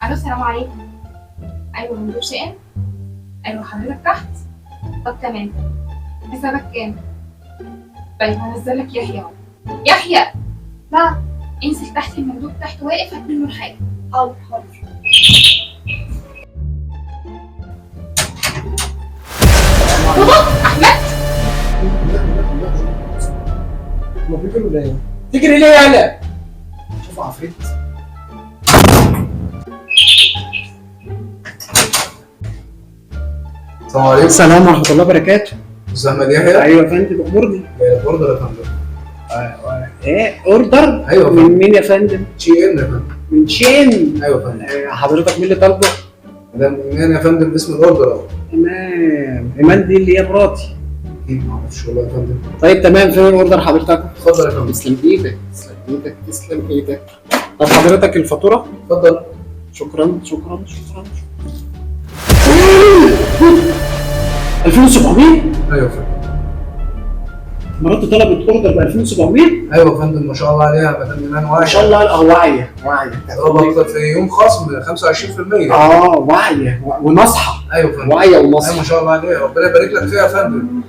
الو، السلام عليكم. ايوه، مندوب شئم. ايوه، حضرتك تحت؟ طب تمام. حسابك كام؟ طيب هنزلك يحيى اهو. يحيى. لا، انزل تحت، المندوب تحت واقف، هات منه الحاجه. حاضر حاضر. بابا احمد. هما بيجروا ليه؟ تجري ليه يالا؟ شوف عفريت. السلام عليكم. السلام ورحمة الله وبركاته. استاذ احمد يحيى. ايوه يا فندم، امرني. جاي لك order يا فندم. ايه order؟ ايوه يا من فندم. مين يا فندم؟ شي ان يا فندم. من شين. ايوه يا فندم. حضرتك مين اللي طالبه؟ مدام ايمان يا فندم، اسم ال order اهو. تمام، ايمان دي اللي هي مراتي. ايه ما اعرفش والله يا فندم. طيب تمام، فين ال order حضرتك؟ اتفضل يا فندم. تسلم ايدك، تسلم ايدك، تسلم ايدك. طب حضرتك الفاتورة؟ اتفضل. شكرا شكرا شكرا. 2700. ايوه يا فندم. مراتي طلبت order ب 2700. ايوه يا فندم، ما شاء الله عليها مدام ايمان واعية. ما شاء الله، واعية واعية. طلبت في يوم خصم 25%. واعية وناصحه. ايوه يا فندم. واعية ايوه وناصحه. ما شاء الله عليها، ربنا يبارك لك فيها يا فندم.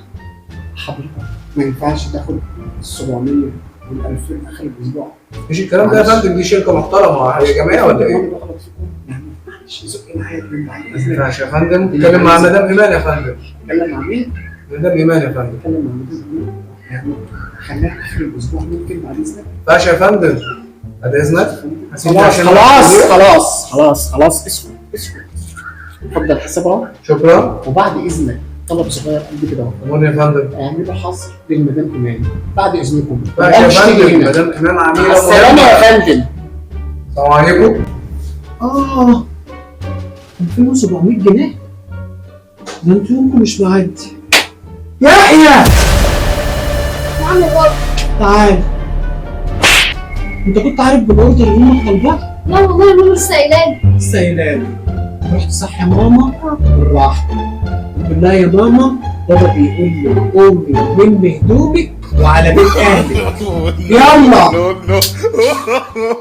حضرتك ما ينفعش تاخد ال 700 وال 2000 اخر الاسبوع؟ مفيش الكلام ده يا فندم، دي شركة محترمه، هي جمعية ولا ايه؟ أنا بغلط فيكم يعني، معلش زقي معايا من بعد ما اذنك. ينفعش يا فندم، اتكلم مع مدام ايمان يا فندم. اتكلم مع مين؟ مدام ايمان يا فندم. اتكلم مع مدام إيمان. يعني خليها اخر الاسبوع ممكن بعد اذنك؟ ما ينفعش يا فندم، بعد اذنك. هسيبك خلاص عشان خلاص خلاص خلاص خلاص، اسكت اسكت. اتفضل حساب اهو. شكرا. وبعد اذنك طلب صغير قد كده اهو. امرني يا فندم. اعملوا حصر للمدام ايمان بعد اذنكم. ما ينفعش يا مش تيجي فندم، هنا. مدام ايمان عميله مع السلامة مهمة. يا فندم. السلام عليكم. 2700 جنيه، ده انتوا يومكم مش معدي. يحيى. نعم يا بابا. تعال، انت كنت عارف بال order اللي امك طالباه؟ لا والله، ماما لسه قايلالي. لسه قايلالي. رحت صح يا ماما؟ بالراحة، بالله يا ماما، بابا بيقول لي قومي لمي هدومك وعلى بيت اهلك. يلا. no, no.